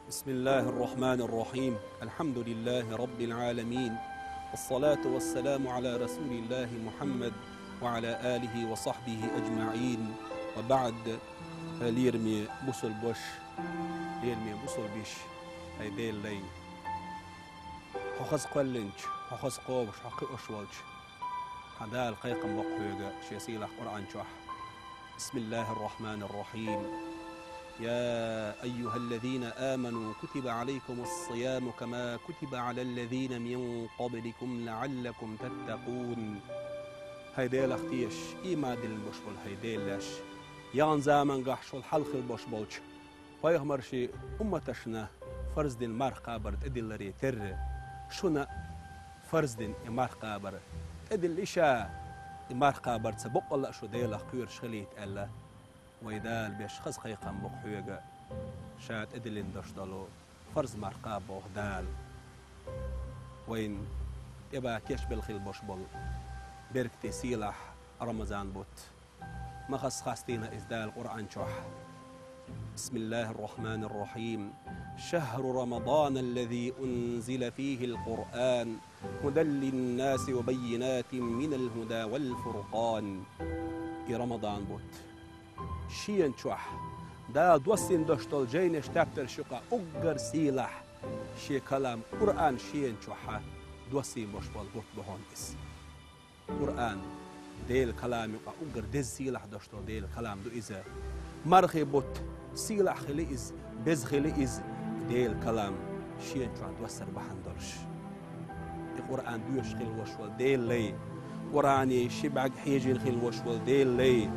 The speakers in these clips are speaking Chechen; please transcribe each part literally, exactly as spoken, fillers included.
بسم الله الرحمن الرحيم. الحمد لله رب العالمين. والصلاة والسلام على رسول الله محمد وعلى آله وصحبه أجمعين. وبعد. Лераме бусалба ваша, лераме бусалба йиша, хӀай Даьла лай. Хьо хаза кхоьллинчу, хьо хаза кхобуш, хьо кхиош волчу хьан Дала кхайкхам бо-кх хьоьга шен сийлахь Къуръан чохь. بسم الله الرحمن الرحيم. يا أيها الذين آمنوا كتب عليكم الصيام كما كتب على الذين من قبلكم لعلكم تتقون. ХӀай Делах тешаш, ийман диллина болуш болу хӀай Делан лайш, яханчу заманахь шул хьалха хилла болуш болчу пайхамарийн умматашна фарз дина марха кхабар тӀедилларе терра, шуна а фарз дина и марха кхабар тӀедиллина, иштта и марха кхабарца баккъалла а шу Делах кхоьруш хилийта аьлла, вайн Дала беш хаза кхайкхам бо-кх хьоьга, Ша тӀедиллина долуш долу фарз марха кхаба боху Дала. Вайна тӀебан кечбелла хилла болуш болу беркате сийлахь Рамазан бутт. Ма хаза хастийна иза Дала Къуръан чохь. بسم الله الرحمن الرحيم. شهر رمضان الذي أنزل فيه القرآن هدى للناس وبينات من الهدى والفرقان. И Рамадан бутт. Шена чохь Дала доссийна долуш долу жайнаш, тептарш юкъахь уггар сийлахь Шен калам Къуръан шена чохь доссийна болуш болу бутт бу хьуна иза. Къуръан, Делан калам юкъахь уггар деза сийлахь долуш долу Делан калам ду иза. Мархийн бутт сийлахь хили иза, беза хили иза, Делан калам шена чохь доссар бахьана долуш. И Къуръан доьшуш хила волуш волу Делан лай, Къуръане ши бӀаьрг хьежийна хила волуш волу Делан лай,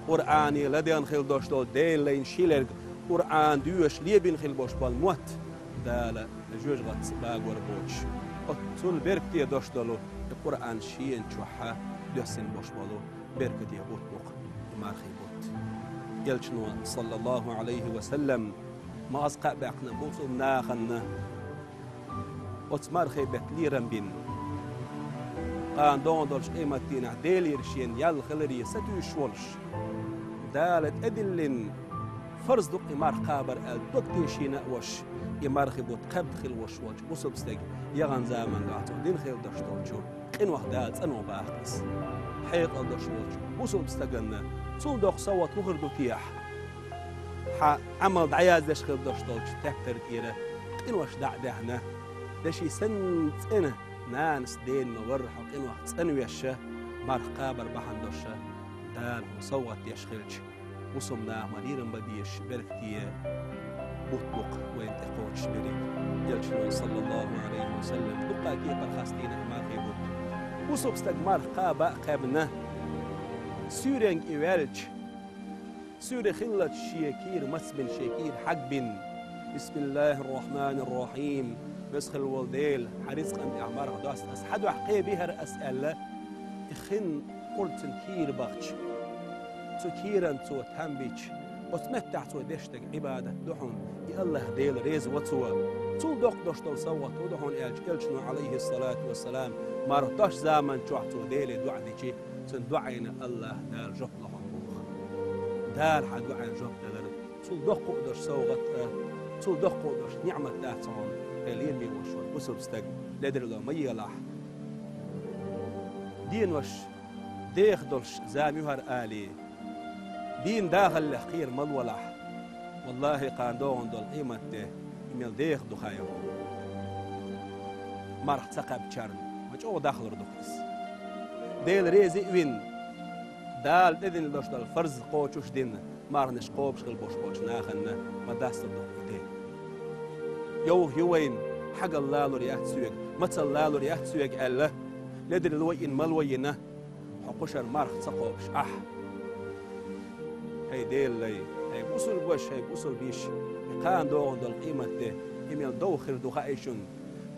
Къуръане ладегӀна хила долуш долу Делан лайна ши лерг Къуръан доьшуш лебина хила болуш болу мотт Дала жоьжахатца багор боцуш, оццул беркате долуш долу и Къуръан шена чохь доьссина болуш болу беркате бутт бу-кх и мархийн бутт. Элчано, саллаллаху Ӏалайхи ва саллам, ма хаза кхаъ баьккхина бусалба нахана оцу мархийн беттан лерам бина, кхана догӀун долчу къематдийнахь Делера шена ял хиларе сатуьйсуш волуш, Дала тӀедиллина фарз ду-кх и марха кхабар аьлла дог тешийна а волуш, и мархийн бутт кхаьбна хила волуш волчу бусалба стеган яханчу заманахь цо дина хила долуш долчу къинойх Дала цӀанван баккха иза. Хьекъал долуш волчу бусалба стаганна цул доккха совгӀат муха хир ду техьа? Хьан Ӏамал дӀаяздеш хила долуш долчу тептар тӀера къинош дӀа а даьхна, деши санна цӀена нанас дена ма-варра хьо къинойх цӀанвеш, марха кхабар бахьана долуш Дала хьуна совгӀат деш хилча, бусалба наха ма лерам бан безаш беркате бутт бу-кх вайна тӀекхочуш берриг. Элчано, саллаллаху Ӏалайхи ва саллам, дуккха а кепара хастийна и мархийн бутт. Бусалба стаг марха кхаба а кхаьбна, суьйренга и ваьлча, суьйре хиллалц шен кийра мацбина, шен кийра хьагбина: «Бисмиллахир-рахманир-рахим. Веза хилла волу Дела, хьан рицкъан тӀехь марха доста ас хьан дуьхьа кхебира ас», — аьлла, и хин къурд цуьнан кийра бахча, цу кийран цо там бича, оцу меттехь цо деш дерг Ӏибадат ду хьуна, и АллахӀ Дела реза во цо. Цул доккха долуш долу совгӀат хӀун ду хьуна аьлча, Элчано, Ӏалайхиссалату вассалам, марха доссучу заман чохь цо Деле доӀа дичи, цуьнан доӀина АллахӀ Дала жоп ло хьуна боху. Дала хьан доӀина жоп далар цул доккха а долуш совгӀат а, цул доккха а долуш ниӀмат дац хьуна, хьан лераме волуш волу бусалба стаг ледарло ма елахь. Денош деха долуш зама ю хӀара алий, дийнан дахаллех кхера ма лолахь. Валлахи, кхана догӀун долу къематде и мел деха ду хаий хьуна. Марха ца кхаьбначарна ма чӀогӀа дахлур ду-кх иза. Дела реза а вина, Дала тӀедиллина долуш долу фарз кхочуш дина, марханаш кхобуш хила болуш болчу нахана ма дасталур ду-кх и де. Йовха ю вайна, хьагалла лалур яц соьга, мацалла лалур яц соьга аьлла, ледарло йина, мало йина, хьо кхушара марха ца кхобуш ахь. ХӀай Делан лай, хӀай бусалба ваша, хӀай бусалба йиша, и кхана догӀун долу къематде и мел довха хир ду хаий шуна?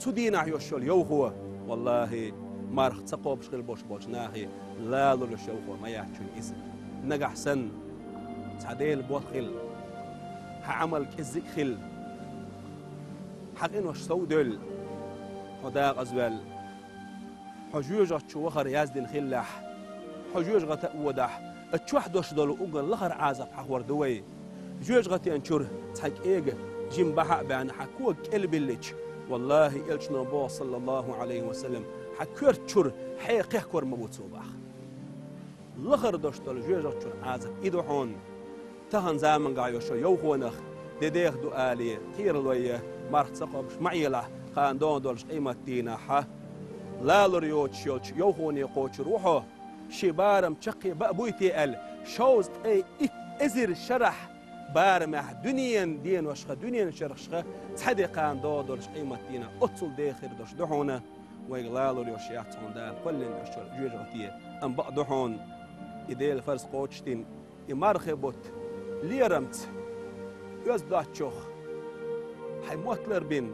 Цу дийнахь йолуш йолу йовхо, валлахи, марха ца кхобуш хила болуш болчу нахе лалур йолуш йовхо ма яц шуна иза. Нагахь санна, цхьа Делан бот хилла, хьан Ӏамал кӀеззиг а хилла, хьан къинош сов а девлла, хьо декъаза ваьлла, хьо жоьжахати чу вахар яздина хиллехь, хьо жоьжахати а водахь, оцу чохь долуш долу уггар лахара Ӏазап хьахор ду вай. Жоьжахатин чуьра цхьа кӀега Жим бахьа а баьнна, хьан кога кӀелбиллича, валлахӀи, элчано боху, саллаллахӀу Ӏалайхи ва саллам, хьан коьрта чуьра хье кхехкор ма бу цо баха. Лахара долуш долу жоьжахати чуьра Ӏазап и ду хьуна. Тахана заманахь йолчу йовхонах де деха ду алий, кхералой, марха ца кхобуш ма Ӏелахь, кхана догӀун долчу къематдийнахь. Лалур йоцуш йолчу йовхоне кхочур ву хьо, шен барам чаккхе баа буй те аьлла, шовзткъе итт эзар шарахь барамехь дуьненан деношха, дуьненан шарахьашха цхьа де кхана догӀун долчу къематдийнахь оццул деха хир долуш ду хьуна. Вайга лалур йолуш яц хьуна Дала кхоьллина йолчу жоьжахати, амма бакъ ду хьуна, и Делан фарз кхочушдина, и мархи бутт лерамца, оьзда доцчух, хьайн мотт ларбина,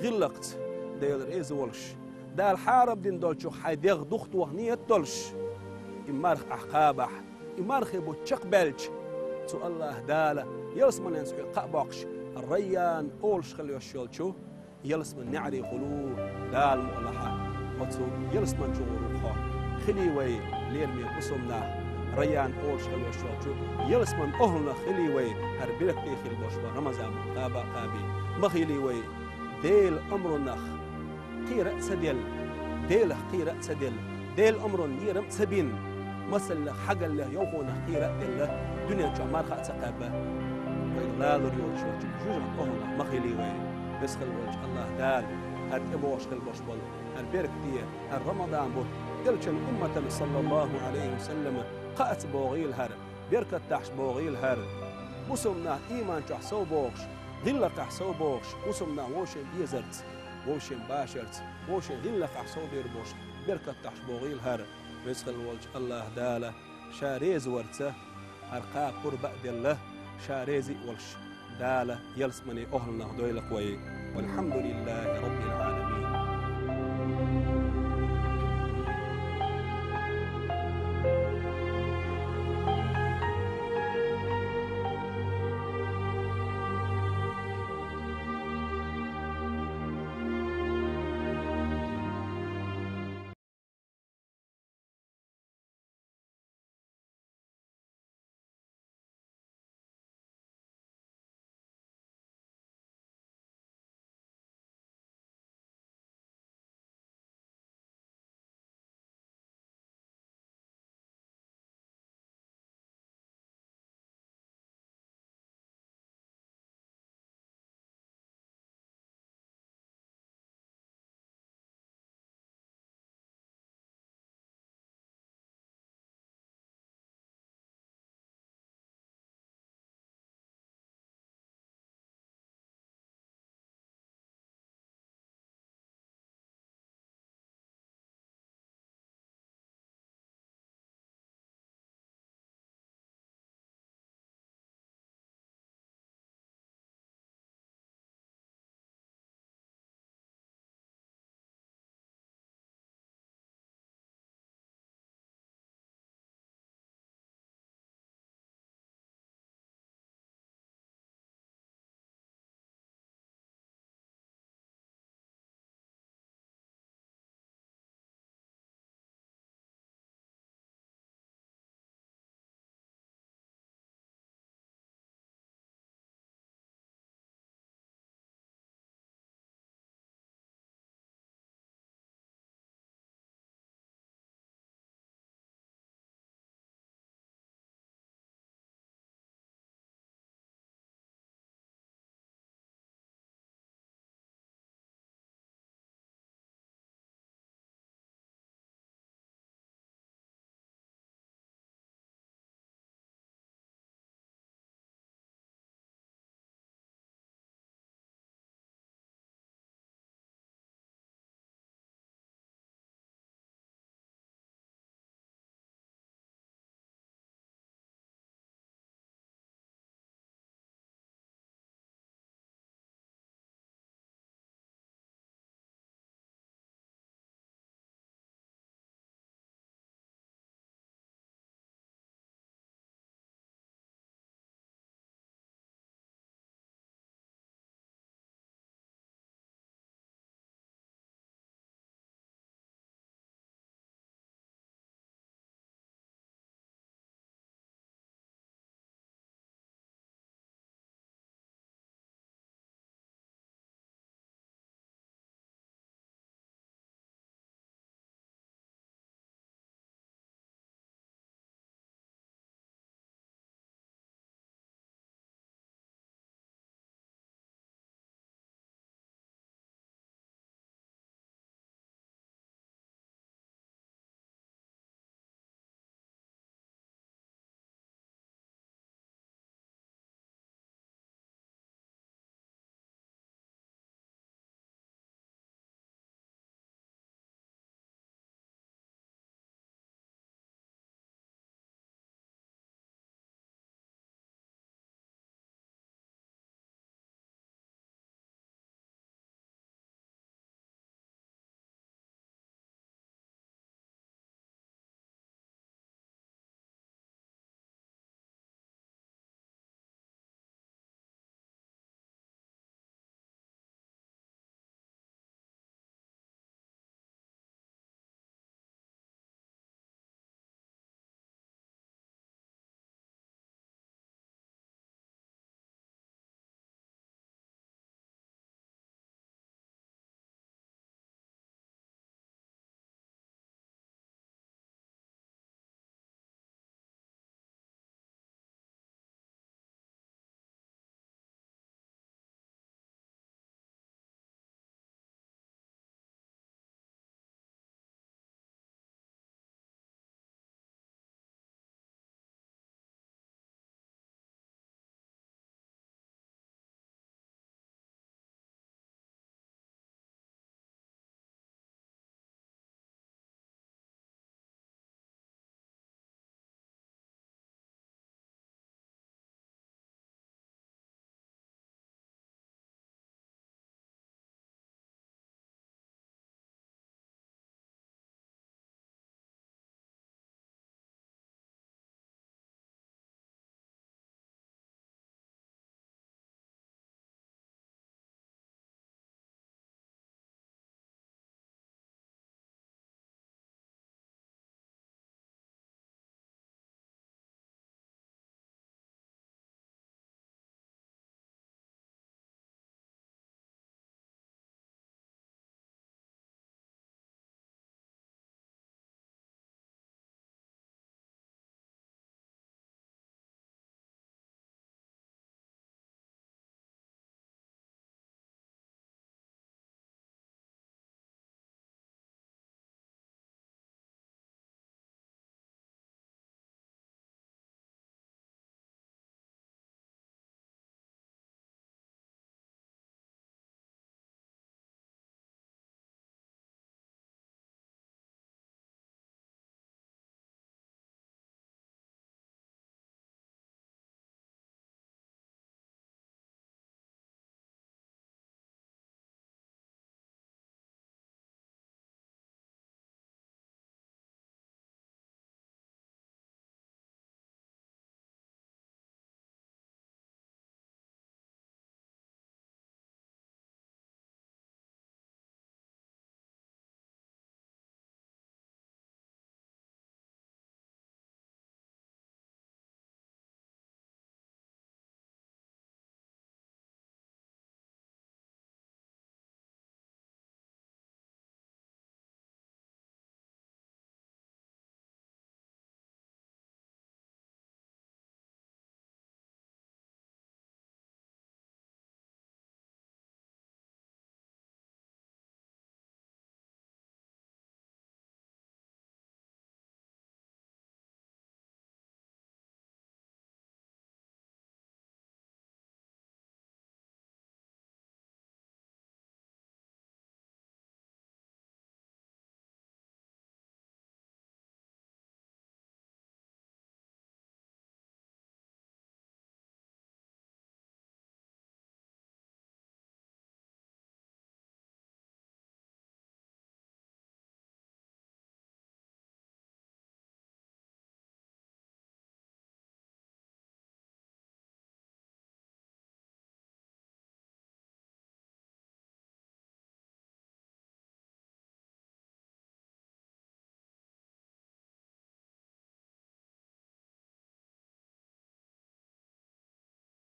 гӀиллакхца, Дела реза волуш, Дала хьарам дина долчух хьайн дегӀ духтоха нийят долуш, и марха ахь кхабахь, и мархи бутт чекхбаьлча, цу АллахӀ Дала ялсаманенца хьоьга кхаъ боккхуш, Райян олуш хила йолуш йолчу ялсаманин неӀарехула ву. Дала мукъ лахь, оцу ялсамани чу гӀур ву хьо. Хилий вай, лераме бусалба нах, Райян олуш хила йолчу ялсаманин охӀланах хилий вай, хӀара беркате хила болуш болу Рамазан бутт кхаба а кхаба. Ма хилий вай, Делан омранах кхера а ца делла, Делах кхера а ца делла, Делан омранна лерам а ца бина, масаллех, хьагаллех, йовхонах кхера а делла, дуьнен чохь марха а ца кхаьбна, вайга лалур йоцуш йолчу жоьжахати охӀланах ма хилий вай. Веза хила волчу АллахӀ Дала хӀара тӀебогӀуш хила болуш болу хӀара беркате, хӀара Рамадан бутт элчан умматана, саллаллахӀу Ӏалайхи ва саллама, кхаъца богӀийла хӀара, беркат дахьаш богӀийла хӀара. Бусалба нах ийман чохь сов богӀуш, гӀиллакхехь сов богӀуш, бусалба нах вовшийн безарца, вовшийн башарца, вовшийн гӀиллакхехь сов бер богӀуш, беркат дахьаш богӀийла хӀара. Веза хила волчу АллахӀ Дала Ша реза варца хӀара кхаба пурба а делла, Ша реза а волуш, Дала ялсаманин охӀланах дойла-кх вай. ВалхьамдулиллахӀи Раббил Ӏаламин.